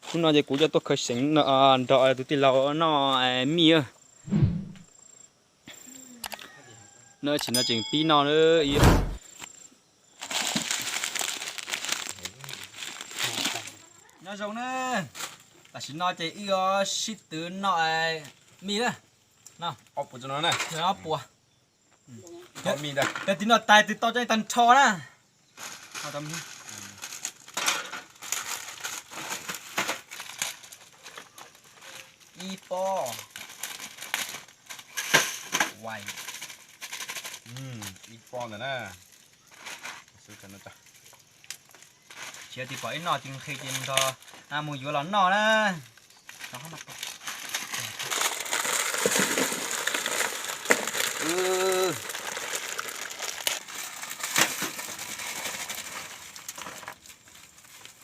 Hnub no ces kuv coj tuaj khaws seev nrog tus tij laug noj mij. No tsis no tseem pib noj ib. Nyob zoo na, tam sim no ces wb yuav sib twv noj mij na. Ob puas. Yog tim no tais twg tau coj tag nrho na. Ib pob. Ib pob ntawd na. Tsis yog tias pom ib noj ces nqhis ces nrog mus yuav los noj na.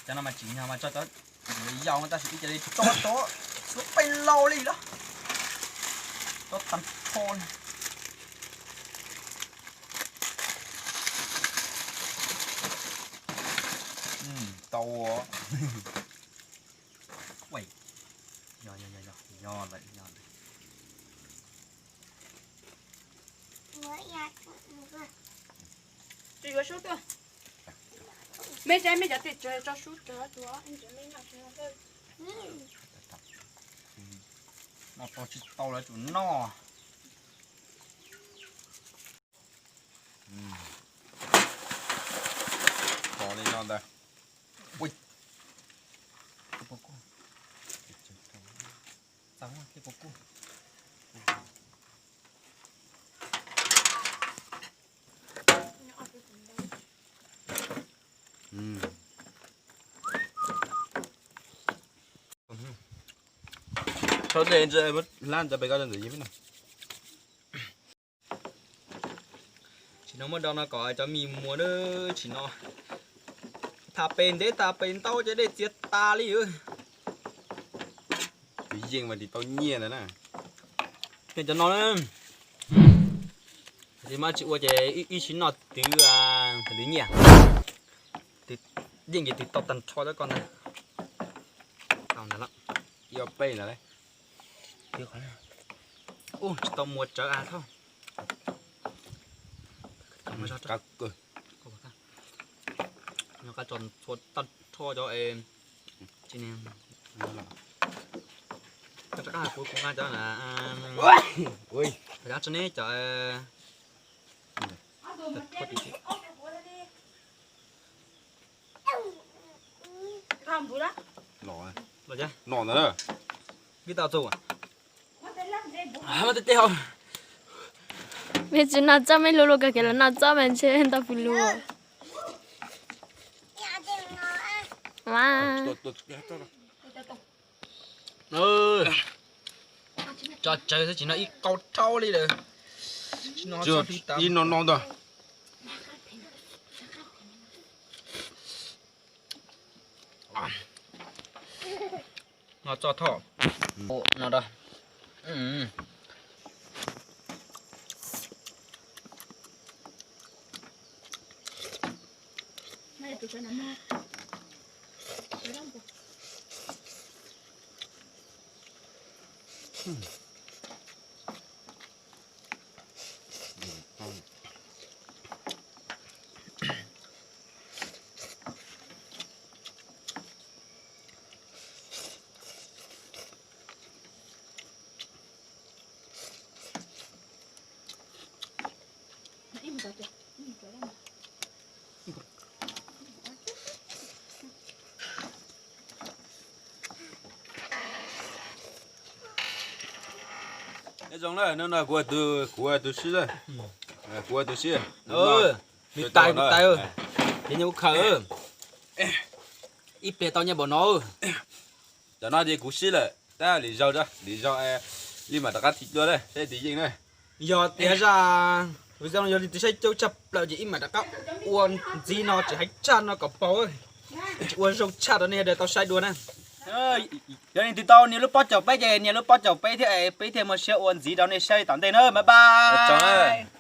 Cov no mas tsim nyog mas tso cov yau tab sis ib co li tso tso, tsuav peb laus li los tso tag nrho li. Tau. Yog lawm, yog lawm. Tsis yuav sub tuaj. Meb saib meb cov tes tsawg tso sub tsawg tuaj. Noj tau tsis tau lawv tsum noj. Pom li no ntag. Ui. Tsis no muab do no kom cov mis muag na, tsis no tham pes ntev tham pes ntau cov dej txias tas li. Tus yeej mas tsis tau nyiaj ntawd na. Cov no na, mas tsis ua ces ib sib noj twv, twv nyiaj, yeej ces twv tau tag nrho cov ko ntag. Ib ob peb ntawd. Ub, tsis tau muag tsawv a thauj. Nqa tso txhua tag nrho cov es, tsis ne, rov qab hais kuv, kuv nqa cov na, cov ne cov Los ntawd. Mej tsis noj txob mej hlub luag kawg kiag los noj txob mas ntshe ntau pw lug. Tso tsawv xwb tsis no ib qau rau li lawm. Ib no no ntag. No tso thoj no da. Nyob zoo na, hnub no kuv ua tus sib, kuv ua tus sib. Nws tais kuv tais, ces nyob kuv khaws. Ib pliag tau nyiaj npaum no. Cov no ces kuv sib lawm, tab lwm zaug, lwm zaug li mam rov qab thim dua na, saib tus yeej na. Yog tias zaj video no yog li tus saib coob tshaj plaws ces ib mam rov qab ua ntxiv no tsis hais tshaj no kom paug, tsis ua zoo tshaj rau nej sawv daws tau saib dua na. Yog leej twg tau nias lub pob caum peb ces nias lub pob caum peb thiab, peb thiaj muaj siab ua ntxiv rau nej saib tom ntej na, bye bye.